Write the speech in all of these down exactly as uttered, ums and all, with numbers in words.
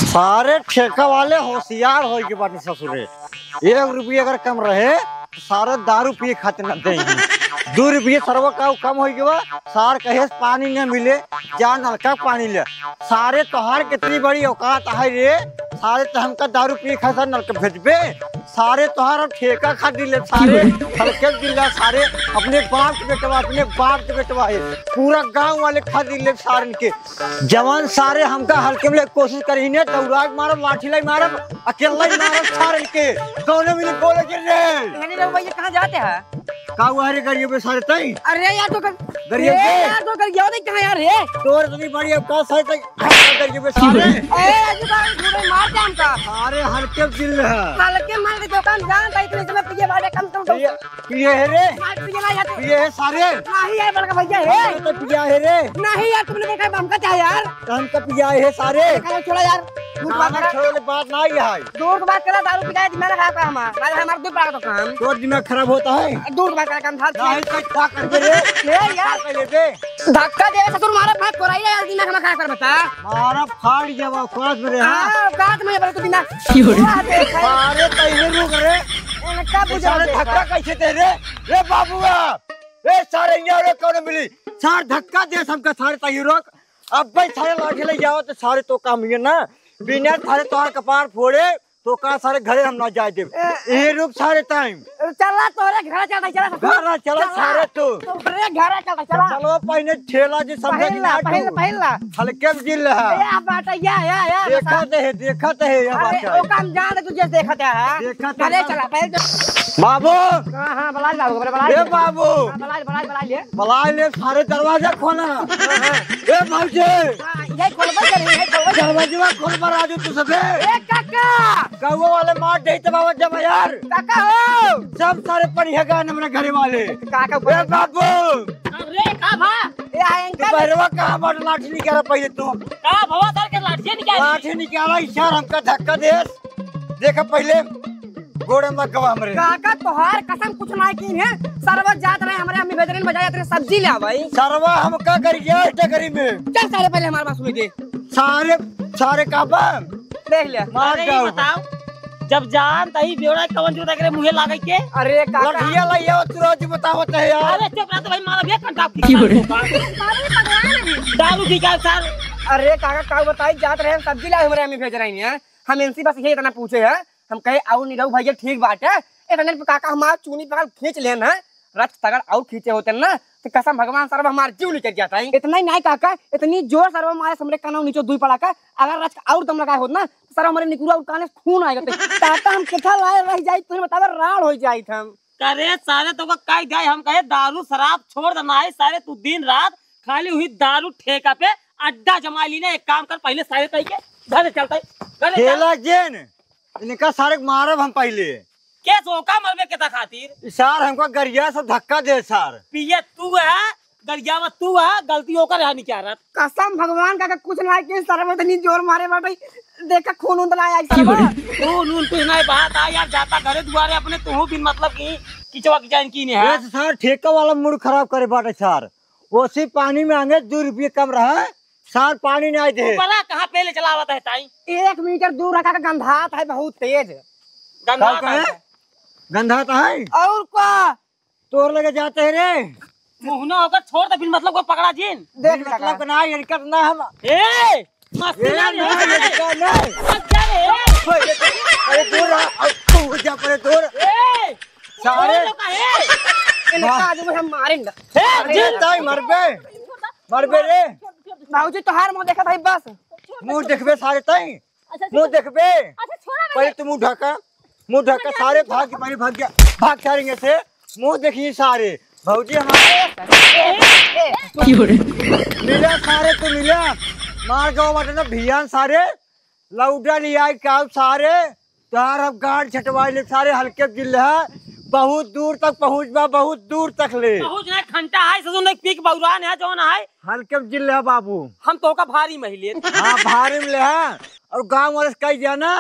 सारे ठेका वाले होशियार होइ के बाटे ससुरे। एक रुपया अगर कम रहे तो सारे दारू पिए खातिर न देइहीं। दू रुपया सरवा का कम होइ गवा, सार कहे पानी न मिले, जा नलका पानी ले। सारे तोहार कितनी बड़ी औकात है रे, सारे तो हमका दारू पिए खातिर नलका भेजबे। सारे तोहार हम ठेका खरीद ले सारे। हल्के दिल ला सारे, अपने बाप के बेटवा, अपने बाप के बेटवा है, पूरा गांव वाले खरीद ले सारन के। जवान सारे हमका हल्के में ले कोशिश करी ने, दौड़ा के मारब, लाठी लाई मारब, अकेला ही मारब सारन के। कौनो मिली बोले के रे। नहीं रे भैया, कहाँ जाते हैं? का हुआ रे गरिया पे सारे तई? अरे यार, तो कर, गरिया ए पे? यार, तो कर गया नहीं कहाँ यार है? तोर इतनी बड़ी औकात सारे तई, गरिया पे सारे। ए, अजी बाबू, झूठे मार दे हमका। अरे हल्के दिल है। हल्के मार के दुकान जान, तो इतने समय पिए वाले कम से कम पिए, पिए है रे। मार पिए ना यार। पिए है सारे। नहीं यार, बड़का भैया है। तो पिया है रे। नहीं यार, तुमने देखा हमका क्या यार? तो हमका पिया है सारे। अरे छोड़ा यार, दूर बात करा। छोड़े बात ना ही है। दूर की बात करा, दारू पिलाए दिमाग खराब कर हमार। आज हमार दूर बात तो काम। तोर दिमाग खराब होता है। दूर की बात करा, काम था। नहीं तो क्या कर दे रे? ले यार। कर ले बे। धक्का दे ससुर, मारा भाग कोराई यार, दिमाग हमार खराब कर बता। मारा फाड़ जावा, औकात में रहा। हाँ, औकात में बड़े तू दिमाग। क्यों रे? वाह, देख भाई। सारे पहले रुक रे। इनका बुझा सारे दे धक्का भाई। कैसे दे रे? रे बाबुआ, रे सारे यहाँ रे कौन मिली? सार धक्का दे हमका सारे तई रोक। अब भाई सारे लाठी ले जाओ तो सारे तो काम ये ना। बिना सारे तोहार कपार फोड़े तो का सारे घरे हम ना जाए देब। ए, ए रुक सारे टाइम। चला तोरे घर चलता, चला। घर चला चला। सारे तू। तोरे घर चलता, चला। चलो पहले ठेला जी समझे पहला, कि ना पहला, तू? पहला। हल्के में जिल रहा। ए, आ बाटा, या, या, या, देखा बता। ते है, देखा ते है, ये अरे, बाटा। ओ काम जान, तू जैसे देखा ते है। देखा ते अरे, है। चला, पहले तो बाबू। हाँ, हाँ, बलाज बाबू, बलाज। ए बाबू। हाँ, बलाज, बलाज, बलाज ले। बलाज ले, सारे दरवाजा खोला। हाँ, हाँ। ए भौजी। हाँ, ये खोलबे करे, ये खोलबे करे। दरवाजा खोल पर आ जाओ तू सबे। ए काका। कौवा वाले मार दे तो बाबा जब यार। काका हो। सब सारे पढ़िया गान हमरे घरे वाले। काका ए बाबू। अरे, का भा? ए, आ, इनका दोपहरवा का हमार लाठी निकाला पहिले तू। का भवा सर के लाठिया निकाली? लाठी निकाला, ई सार हमका धक्का देस। देखा पहिले गोड़े में लग गवा हमरे। काका तोहार कसम कुछ नाहीं कीन है। सरवा जात रहे हमरे अम्मी भेजरिन बजाए तेरे सब्जी ले आवई। सरवा हमका गरिया डगरी में। चल सारे पहिले हमार बात सुन दे। सारे, सारे का बा? देख ले। मार अरे, ई डाल। बताओ, जब जान तही बेवड़ा कवन जो तकरे मुँहे लागे के? अरे काका। लठिया लइया तू रोज बतावत है यार। अरे चुप रह तो भाई, मारा भी कंटा की। क्यों रे? दारू पी गया सर। अरे काका, का बताई, जात रहे हम सब्जी लाए, हमरे अम्मी भेज रही हैं, हम इनसे बस ये इतना पूछे हैं, हम कहे, "अउर निरहू भैया ठीक बाटे?" इतने पे काका हमार चुन्नी पकड़ खींच लेन है, रच तगड़ अउर खींचे होते ना, तो कसम भगवान सरवा हमार जीव निकल जाता है। इतना ही नहीं काका, इतनी जोर सरवा मारे हमरे कानों नीचे दुई पड़ा का, अगर रच अउर दम लगाए होत ना, तो सरवा हमरे निकुरा अउर काने से खून आएगा। तो काका हम किथा लाए रह जाई, तुमने बतावे राड़ हो जाई हम। करे सारे तो का कह जाए, हम कहे दारू शराब छोड़ देना है सारे, तू दिन रात खाली हुई दारू ठेका पे अड्डा जमा ली ना। एक काम कर, पहले सारे तई के घरे चलता है, घरे चल। खेला जेन, इनका सारे के मारब हम पहिले। के सोका मरबे केता खातिर? ई सार हमका गरिया से धक्का दे सार। पिए तू है, गरिया में तू है, गलती ओकर है निकारत। कसम भगवान का, का कुछ ना के सरवा इतनी जोर मारे बाटे, देखा खून उंदला आई सरवा। खून उन कुछ नहीं बात आ यार, जाता घरे दुआरे अपने तू बिन मतलब की किचवा की जान की ने है। ए सार ठेका वाला मूड खराब करे बाटे सार। ओसी पानी में आने दू रुपये कम रहा, सार पानी नहीं दे। ऊपरा कहाँ पे ले चलावत है ताई? एक मीटर दूर रखा के गंधात है बहुत तेज। गंधात का है? कहे? गंधात है? और का? तोर लगे जाते हैं रे। मुहना होकर छोड़ दे, बिन मतलब को पकड़ा जिन। देख बिन मतलब का ना, इनका ना हम। ए! मस्ती ए, ना ना, ले। इनका ना। अच्छा रे। अरे दूर रहा, अब तू जा परे दूर। ए! सारे। छोड़ दो का, ए! इनका आज हम मारेंगे। ए, अरे ताई मरबे, मरबे रे। बाबूजी तोहार मुंह देखा भाई बस। मुंह देखबे सारे ताई, अच्छा, मुंह अच्छा। देखबे। अच्छा, छोड़ा ना पहले रे। तू मुंह ढका, मुंह ढका, सारे भाग, पहले भाग गया, भाग सारे यहाँ से, मुंह देखिए सारे। भौजी हमारे मिला सारे, तू मिला, मार गवा बाटे ना भियान सारे, लौडा ले आई का सारे, तार अब गांड छटवाई ले सारे, हल्के दिल है, बहुत दूर तक पहुंच बा, बहुत दूर तक ले। पहुंच ना, घंटा है, ससुर ने पीक बौरान है, जौन है। हल्के में जिल है बाबू। हम तो का भारी में ले। हाँ, भारी में ले है। और गांव वाले से कह दिया ना,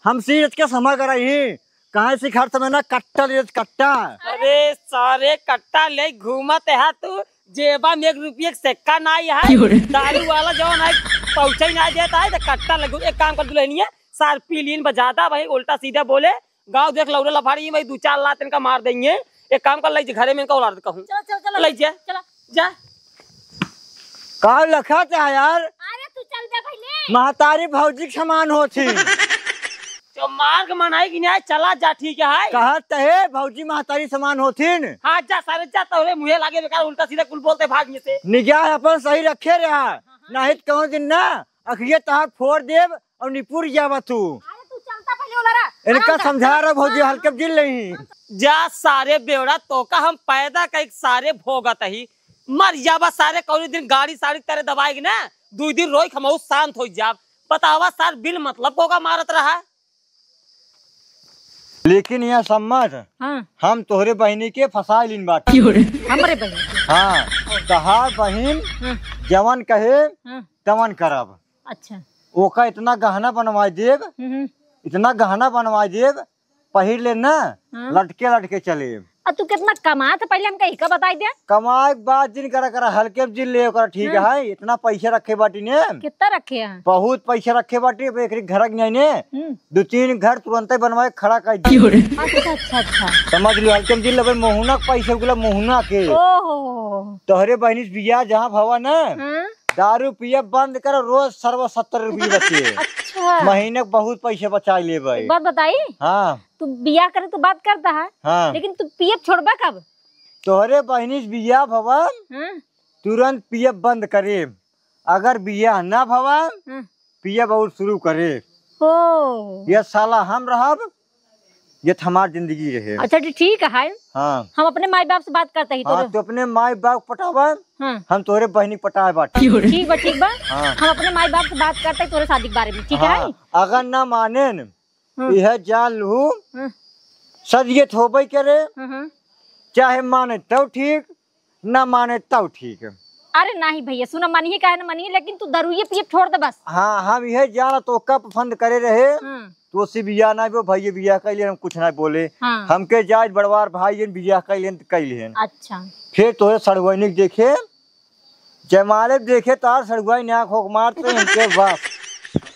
हम सीरज के समझ कर रही, कहे से हर समय ना कट्टा ले, कट्टा। अरे सारे कट्टा ले घूमत है तू, जेबा में एक रुपया के सिक्का नाहीं है। क्यों रे? दारू वाला जौन है, पहुँचे ही नाहीं देता है, तो कट्टा लगो। एक काम कर दुल्हनिया, सार पी लीन बा, ज्यादा भाई उल्टा सीधा बोले, गाँव देख लौड़े लफाड़ी भाई, दू चार लात इनका मार देंगे। एक काम कर, ले जे घरे में इनका औलाद कहूँ। चलो, चलो, चलो। ले जे। चलो। जा। का लखत है यार? अरे तू चल बे पहिले। महतारी भौजी के समान होथिन। जो मार्ग मनाई कि नहीं, चला जा, ठीक है। कहत है भौजी महतारी समान होथिन। हाँ, जा सारे जा, तोहरे मुँहे लागे बेकार, उल्टा सीधा कुल बोलते भाग में से। निगाह अपन सही रखे रहा, हाँ, हाँ। नहीं तो कहूँ दिन ना अखिए तहार फोड़ देब और निपुर जावा तू। अरे तू चलता पहिले ओला रा। इनका आराम कर। समझा रहा भौजी, हाँ। हल्के में जिन नहीं। जा सारे बेवड़ा, तोका हम पैदा कई सारे भोगत ही। मर जाबा सारे, कौनी दिन गाड़ी साड़ी तेरे दबाएगी ना, दुई दिन रोई खमाऊ शांत हो जाब। बतावा सार, बिल मतलब कोका मारत रहा। लेकिन यह सम्मत, हाँ। हम तोहरे बहिनी के फंसा लीन बाटी। हमरे बहिनी के? हाँ, तहार बहिन हाँ। जवन कहे हाँ। तवन करब। अच्छा। ओका इतना गहना बनवाई देब, हम्म। इतना गहना बनवाई देब, पहिर ले ना, हाँ। लटके लटके चले। आ तू कितना कमात है, पहिले हमका इका बताई दे। कमाए के बात जिन करा, करा हल्के में जिन ले ओकरा, ठीक हाँ। है, इतना पैसा रखे बाटी ने। कितना रखे हैं? बहुत पैसा रखे बाटी, अब एकरी घर के नहीं ने, हम्म। दो तीन घर तुरंते बनवाए खड़ा कर दी। अच्छा, अच्छा, अच्छा। समझ लो, हल्के में जिन लेबे, मोहना के पैसा गुला, मोहना के। ओहो। तोहरे बहिनी से बियाह जहाँ भवा ना, हाँ। दारू पिए बंद कर, रोज सरवा सत्तर रुपये बचे। अच्छा। महीने के बहुत पैसे बचाई लेबे। एक बात बताई? हाँ। तू बियाह करे तू बात करता है, हाँ। लेकिन तू पियब छोड़बा कब? तोहरे बहिनी से बियाह भवा, हाँ। तुरंत पियब बंद करे। अगर बियाह ना भवा, हाँ। पियब और शुरू करे। ओ। ये साला हम रहब, ये तो हमार जिंदगी रहे। अच्छा, ठी-, ठीक है। हाँ। हम अपने माई बाप से बात करते ही हाँ, तोरे। तो अपने माई बाप पटावा, हाँ। हम तोरे बहिनी पटाए बाटे। ठीक बा, ठीक बा। हाँ। हम अपने माई बाप से बात करते ही तोरे शादी के बारे में, ठीक हाँ, है? अगर ना माने न, हम्म। यह जान लू, हम्म। सदियत होबे करे, हम्म, हम्म। चाहे माने तब ठीक, ना माने तब ठीक। अरे नहीं भैया, सुना, मनिही काहे ना मनिही, लेकिन तू दरुइये पिए छोड़ दे बस। हाँ, हम यह जाना तो का पसंद करे रहे, हम्म। तो से बियाह ना वो भैया बियाह कैले, हम कुछ ना बोले। हाँ। हमके जायज बड़वार भाई जन बियाह कैले त कैले हन। अच्छा। फिर तोहे सड़ुआइनी के देखे, जयमाले देखे तार सड़ुआइन आँख होक मारते इनके बस।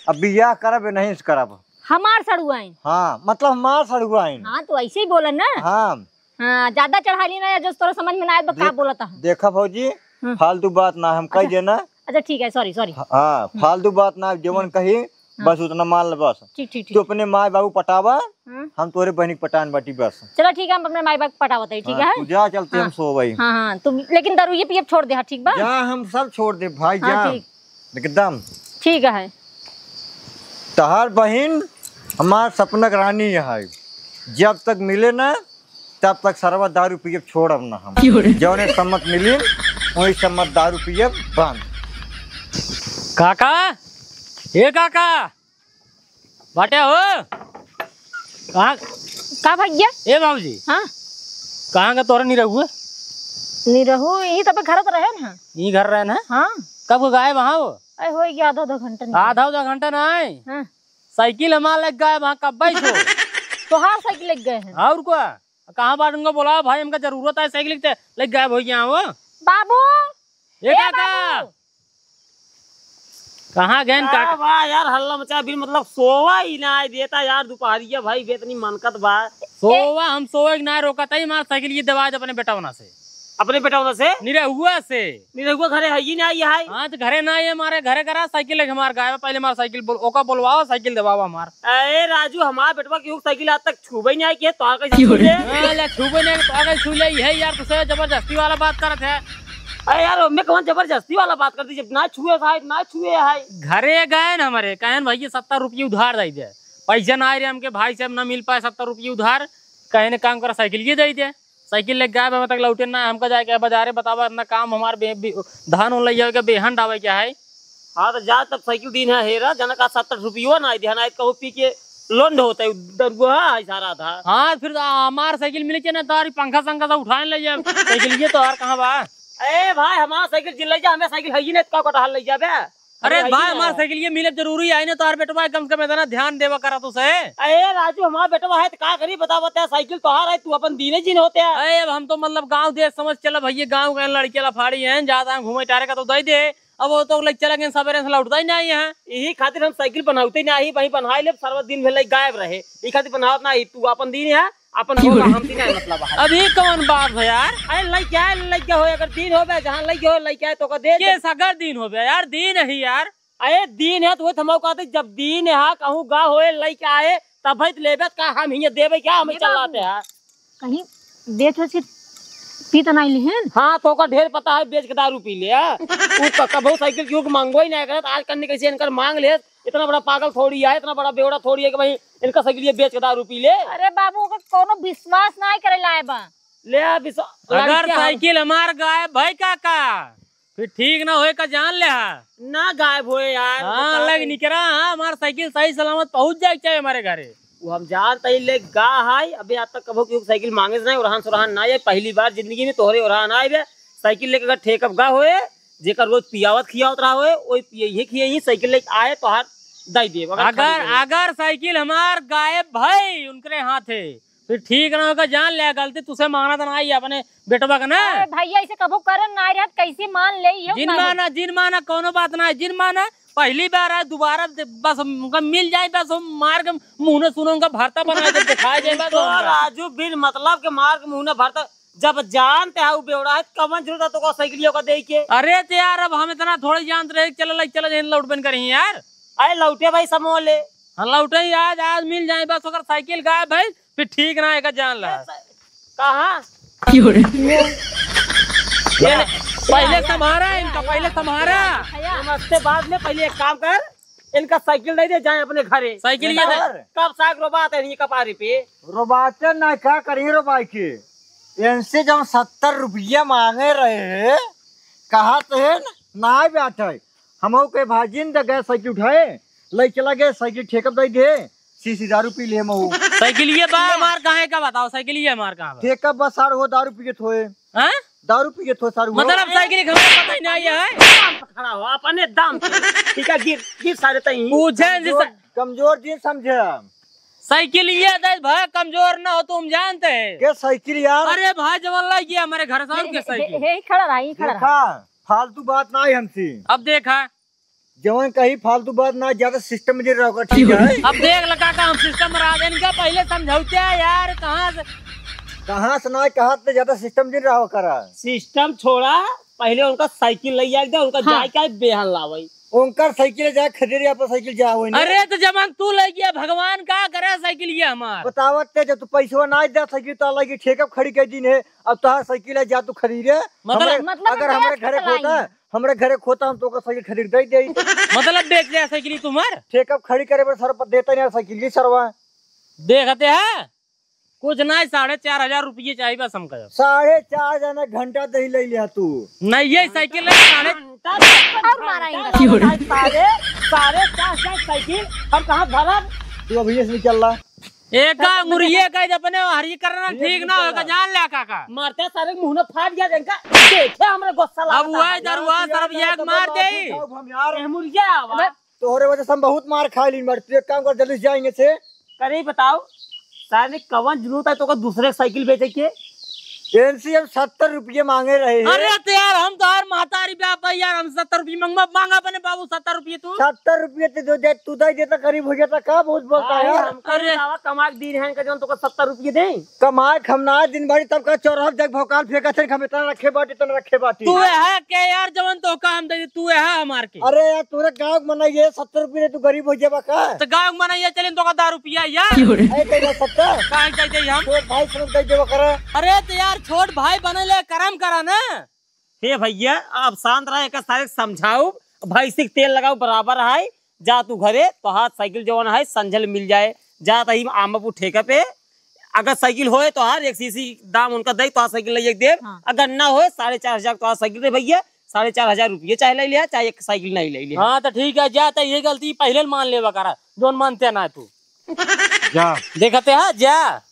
अब बियाह करब या नहीं से करब। हमार सड़ुआइन? हाँ, मतलब हमार सड़ुआइन। हाँ, तो ऐसे ही बोला ना। हाँ। हाँ, ज्यादा चढ़ा ली ना, या जो तोरा समझ में ना आए तो का दे-, बोलत है? देखा भौजी, हम्म। फालतू बात ना हम कह अच्छा। देना। अच्छा, ठीक है, sorry, sorry। हाँ, हम्म। फालतू बात ना, जवन हम्म। कही, हाँ। बस उतना मान ले बस। ठीक, ठीक, ठीक। तू अपने माई बाबू पटावा, हम्म। हम तोरे बहिनी के पटान बाटी बस। चलो ठीक है, हम अपने माई बाप पटावत है, ठीक हाँ, है? तू जा, चलते हाँ। हम सोवई। हाँ, हाँ, तू लेकिन दारू ये पिए छोड़ दे, हाँ, ठीक बा? जा, हम सब छोड़ दे भाई, हाँ, जा। ठीक। एकदम। ठीक है। तहार बहिन हमार सपना के रानी है, जब तक मिले ना तब तक सरवा दारू पियब छोड़ब ना हम। क्यों रे? जौने सम्मत मिली, वही सम्मत दारू पियब बंद। काका, ए काका, बाटे हो? कहाँ? का भैया? ए बाबूजी। हाँ? कहाँ का तोरा निरहुआ? निरहु, यही तबे घर तो रहे ना। यही घर रहे ना? हाँ। कब को गायब वहाँ हो? अरे हो गया आधा, आधा घंटा नहीं। आधा, आधा घंटा ना आए। हाँ। साइकिल हमार लग गए वहाँ, कब बैठो? तोहार साइकिल लग गए हैं। और का? कहाँ बाटन को बोलाओ भाई, हमका जरूरत है साइकिल के, ले गायब हो गया वो। बाबू, ए ए काका, बाबू। कहाँ गए का? का बा यार, हल्ला मचा बिन मतलब सोवा ही ना देता यार, दोपहरिया भाई बे इतनी मनकत बा। सोवा, हम सोवे के ना रोकत है, हमार साइकिल ये दवा दे अपने बेटवना से। अपने बेटवना से? निरहुआ से। निरहुआ घरे है ही ना, ये है। हाँ, तो घरे ना, ये हमारे घरे करा साइकिल लेके हमार गायब, पहले हमार साइकिल बोल, ओका बोलवाओ, साइकिल दबावा हमार। ए राजू, हमार बेटवा की साइकिल आज तक छुबे नहीं आई के, तो आ कैसे छू ले? हाँ, ले, छुबे नहीं, तो आ कैसे छू ले? यही यार, तुझसे जबरदस्ती वाला बात करत है। अरे यार, मैं कौन जबरदस्ती वाला बात करती, जब ना छुए भाई, ना छुए है। घरे गए ना हमारे, कहेन भैया सत्तर रुपये उधार दे दे, पैसा ना आए रे हमके, भाई से हम ना मिल पाए सत्तर रुपये उधार, कहेन काम करा साइकिल ये दे दे। साइकिल लेके गए, अबे तक लौटे ना, हमका जाए के बाजारे बतावा, इतना काम हमार बे-, बे-, धान उन ले जावे के, बेहन डावे के है। हाँ, तो जा तब साइकिल दीन है, हेरा, जनक आज सत्तर रुपयो ना दिया, ना कहूँ पी के लोंड होता है, दरुआ है सारा था। हाँ, फिर हमार साइकिल मिले के ना, तारी पंखा संखा से उठाए ले जाए, साइकिल ये तो यार कहाँ बा? ए भाई, हमार साइकिल जिन ले जा, हमें साइकिल है ही नहीं, तो का कटहल ले जाबे? अरे अरे भाई, भाई, हमार साइकिल ये मिलब जरूरी है ना, तोहार बेटवा कम से कम इतना ध्यान देवा करा तो से। अरे राजू, हमार बेटवा है तो का करी, बतावा, त्या साइकिल तोहार है, तू अपन दीने जिन होते है। अरे अब हम तो मतलब गांव देश समझ चला भैया, गांव के लड़के लफाड़ी हैं, जाता है घूमे टारे का तो दे दे। अब वो तो लग चला गए, सवेरे से लौटता ही नहीं है। यही खातिर हम साइकिल बनावते ही नहीं, वहीं बनाए ले, सारा दिन भर लग गायब रहे, यही खातिर बनावत नहीं। तू अपन दीन है, अपन बोला, हम तीन मतलब है। अभी कौन बात है यार? अरे लइका है, लइका हो, अगर दीन हो बे, जहाँ लइका हो, लइका है तो का दे दे। के सगर दीन हो बे यार, दीन ही यार। अरे दीन है तो वो थमाऊ कहते, जब दीन है कहूँ गा होए लइका आए तब भाई तो लेबे का, हम हियाँ देबे क्या, हमें ये बाबू। चलाते हैं। कहीं बेच वेच के पी तो नहीं लिहन? हाँ, तो ओकर ढेर पता है, बेच के दारू पी ले, हाँ। उ क-, कबहू साइकिल क्यों मांगो ही नहीं करत, आज कन्ने कैसे इनकर मांग ले, इतना बड़ा पागल थोड़ी है, इतना बड़ा बेवड़ा थोड़ी है कि भाई इनका साइकिल ये बेच के दारू पी ले। अरे बाबू, ओकर कोनो विश्वास नाहीं करे लाए बा। ले आ विश्वा-, अगर लड़के हम साइकिल हमार गायब भई काका, फिर ठीक ना होए का जान ले हा। ना गायब होए यार, हाँ, बता लग दे। निकरा, हाँ, हमार साइकिल सही सलामत पहुँच जाए के चाहे हमारे घरे। वो हम जानत ही ले गा है, अबे आज तक कबो केहू के साइकिल मांगे से नहीं, ओरहान सोरहान ना आए। पहली बार जिंदगी में तोहरे ओरहान आए बे, साइकिल लेके अगर ठेकब गा होए, जेकर रोज पियावत खियावत रहा होए, ओई पियइहे खियइहे, साइकिल लेके आए, तोहार दई देब। अगर अगर, खरीदे। अगर साइकिल हमार गायब भई उनकरे हाथे, फिर ठीक ना होगा, जान ले, गलती तुसे माना तो ना आई अपने बेटवा का ना। अरे भैया, इसे कबो करन ना रहत, कैसे मान ले ये जिन मानो। माना, जिन माना, कौनो बात ना है, जिन माना। पहली बार आए, दोबारा दे-, बस उनका मिल जाए, बस हम मार के मुंह ने सुनो, उनका भरता बना के दिखाए जाए, बस तो उनका। राजू, बिन मतलब के मार के मुंह ने भरता, जब जानते हैं वो बेवड़ा है, कमन जरूरत है तो को साइकिलिया को दे के? अरे तो यार, अब हम इतना थोड़ी जानते रहे, चल, चल, चल, लौट बन करी यार। अरे लौटे भाई, समोले। हाँ, लौटे ही आज, आज मिल जाए, बस ओकर साइकिल गायब भई, फिर ठीक ना, एका जान ला। कहाँ? ये ले, पहले संभारा इनका, पहले संभारा। भैया। नमस्ते, बाद में पहले एक काम कर, इनका साइकिल दे दे, जाए अपने घरे। साइकिल ये दे। कब साग रोबात है ये कपारी पे? रोबाते ना, का करी रोबाई के? इनसे जब सत्तर रुपया मांगे रहे, कहा तो है ना, ना बैठे। हमहू के भाजिन दे गए साइकिल उठाए, लइ चला गए, साइकिल ठेकब दे दे, सीसी दारू पी ले हमहू। साइकिल ये बा हमार कहाँ है, का बताओ, साइकिल ये हमार कहाँ बा? ठेकब बस सार हो दारू पियत होए। हैं? दारू पियत हो सारू हो। मतलब साइकिल के हमें पता ही नहीं है। दाम पे खड़ा हो, अपने दाम पे। ठीक है, गिर, गिर सारे तई। पूछे जी कमजोर, सा- कमजोर जी समझे। साइकिल ये दे भाई, कमजोर ना हो, तुम जानते हैं। के साइकिल यार? अरे भाई, जवन लाई गया हमारे घर से, और ये, के साइकिल? ये, ये ही खड़ा रहा, ये खड़ा रहा। देखा, फालतू बात ना है हमसे। अब देखा। जवन कहीं फालतू बात ना, ज्यादा सिस्टम में रहो, ठीक है? अब देख लगा का हम सिस्टम में रहा, इनका पहले समझौते हैं यार, कहाँ से? कहाँ से ना, कहाँ से ज्यादा सिस्टम में रहो करा। सिस्टम छोड़ा, पहले उनका साइकिल ले आए दे, उनका हाँ। जाए के बेहन लावे। उनकर साइकिल जाए खदेरे, अपन साइकिल जा होई ना। अरे तो जमान तू ले गया, भगवान का करे साइकिल ये हमार। बतावत ते जब तू पैसवा ना दे साइकिल तो लगी ठेका खड़ी कर दिन है, अब तोहार साइकिल है जा तू खरीदे। मतलब हमरे, मतलब अगर हमरे घरे खोता, हमरे घरे खोता हम तोका साइकिल खरीद दे दे। मतलब बेच दे साइकिल तुम्हार? ठेका खड़ी करे पर सर पर देता नहीं साइकिल ये सरवा। देखते हैं। कुछ नहीं, साढ़े चार हजार रुपये चाहिए बस हमका। साढ़े चार जना घंटा दही ले लिया तू। नहीं, ये साइकिल है, साढ़े घंटा और मारा घंटा इनका। साढ़े, साढ़े चार हजार साइकिल हम कहाँ धरब? तू अभी से निकल ला। एक अंगुरिये का अपने हरी करना ठीक ना होगा, जान ले काका। मारते सारे मुंह ना फाट गया इनका। देखे हमरे गुस्सा अब लगता हुआ है, इधर हुआ, यार, सरब ये मार दे। हम यार। ए, मुर्गिया आवा। तोहरे वजह से हम बहुत मार खा ली, मर। तू एक काम कर, जल्दी से जाएंगे से। करे ही बताओ, साले कवन जरूरत है तोका दूसरे के साइकिल बेचे के? एनसीएम सत्तर रुपये मांगे रहे हैं। अरे तो यार, हम तो यार महतारी बाप है यार, हम सत्तर रुपये मांगबा, मांगा अपने बाबू सत्तर रुपये तू। सत्तर रुपये ते जो दे, तू दे देता, गरीब हो जाता, का बहुत बोलता है भाई, यार? हमका अरे। बतावा, कमा के दिन है इनका, जौन तोका सत्तर रुपये दे। कमाए के हम ना दिन भरी तब का चौराहा देख भौकाल फेंकत है, हम इतना रखे बाटी, इतना रखे बाटी। तू है के यार, जवन तोका हम दे, तू है हमार के। अरे यार, तोरे गाँव के मनई है, सत्तर रुपये तू गरीब हो जाबा का? तो गाँव के मनई है, चले तोका दस रुपया यार। अरे तेरा सत्तर? काहे दे दे हम? छोट भाई समझ दे देबा करा। अरे तो यार, छोट भाई बने ले करम करा ना। हे भैया, आप शांत रहा, एक सारे समझाऊ, भैंसी के तेल लगाऊ बराबर है, जा तू घरे, तोहार साइकिल जवन है, संझल मिल जाए, जा तही आमबू ठेके पे, अगर साइकिल होए तोहार एक सीसी दाम उनका दे, तोहार साइकिल ले एक देब, हाँ। अगर ना होए, साढ़े चार हजार तोहार साइकिल रे भैया, साढ़े चार हजार रुपये चाहे ले लिया, चाहे एक साइकिल नहीं ले लिया। हाँ, तो ठीक है, जा, तो ये गलती पहले मान लेवा करा, जोन मानते ना तू। जा। देखते है, जा।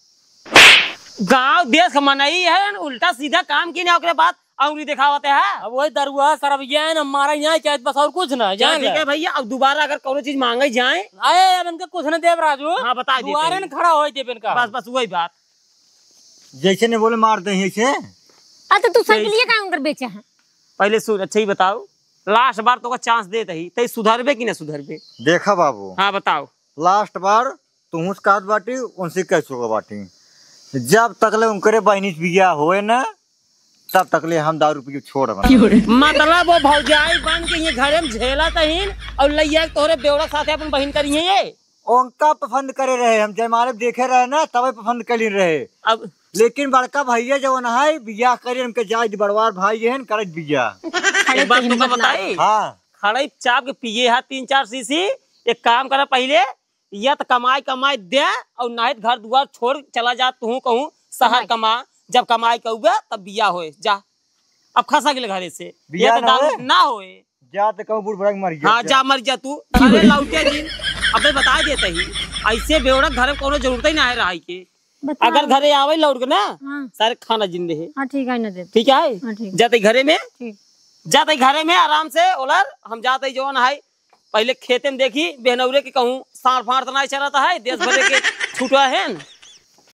गांव देश का मनई है, उल्टा सीधा काम की ना, ओकरे बाद अंगुरी देखावत है। अब वही दरुआ सरबिया है ना, मारा यहाँ चाहे बस, और कुछ ना, चल, जान ठीक ले। है भैया, अब दोबारा अगर कौनो चीज मांगे जाए। अरे, अब इनका कुछ ना देब राजू। हाँ, बता देते दुआरे हैं। न खड़ा होई देब इनका। बस, बस वही बात। जैसे नहीं बोले, मार दे ऐसे। अच्छा, तू जैसे साइकिलिया का उनकर बेचे हैं? पहले सुन, अच्छा ही बताओ, लास्ट बार तोका चांस देत ही, तई सुधरबे कि ना सुधरबे? देखा बाबू, हाँ, बताओ। लास्ट बार तुहूँ से कहत बाटी, उनसे कह चुका बाटी, जब तकले उनकरे बहिनी से बियाह होए ना, तब तकले हम दारू पी के छोड़ब ना। मतलब वो भौजाई बन के ये घरे में झेलत हीन और लइया के तोहरे बेवड़ा के साथे अपन बहिन करिहे ये? उनका पसंद करे रहे, हम जयमाले में देखे रहे ना, तबे पसंद कर रहे। अब लेकिन बड़का भैया जवन है, बियाह करे, उनके जाए दी, बड़वार भाई है, करत बियाह। खड़े एक बात पहन तुमको बदला। बताई? हाँ। खड़े चाप के पिए हा तीन चार सीसी। एक काम करा पहले, या तो कमाई कमाई दे और नाहीं तो घर दुआर छोड़ चला जा, तू कहूँ शहर कमाई। कमा, जब कमाई कउबे तब बियाह होए जा। अब खसा गेल घरे से, बियाह या तो ना दारू होए? ना होए। जा तो कहूँ बूढ़ बुढ़ा के मर गया हाँ, क्या? जा मर जा तू। अरे लौटे दिन, अबे बता देते ही, ऐसे बेवड़क घर में कोनो जरूरत ही ना है रहाई के। बता। अगर घरे आवे लौट के ना, हाँ। सारे खाना जिंदे है। हाँ, ठीक है, ना दे। ठीक है? हाँ, ठीक। जाते घरे में, ठीक। जाते घरे में आराम से ओलर, हम जाते जवन है, पहले खेते में देखी, बेहनौरे के कहूँ साँड़ फाँड़ तो नहीं चलता है, देश भरे के छुटा है न।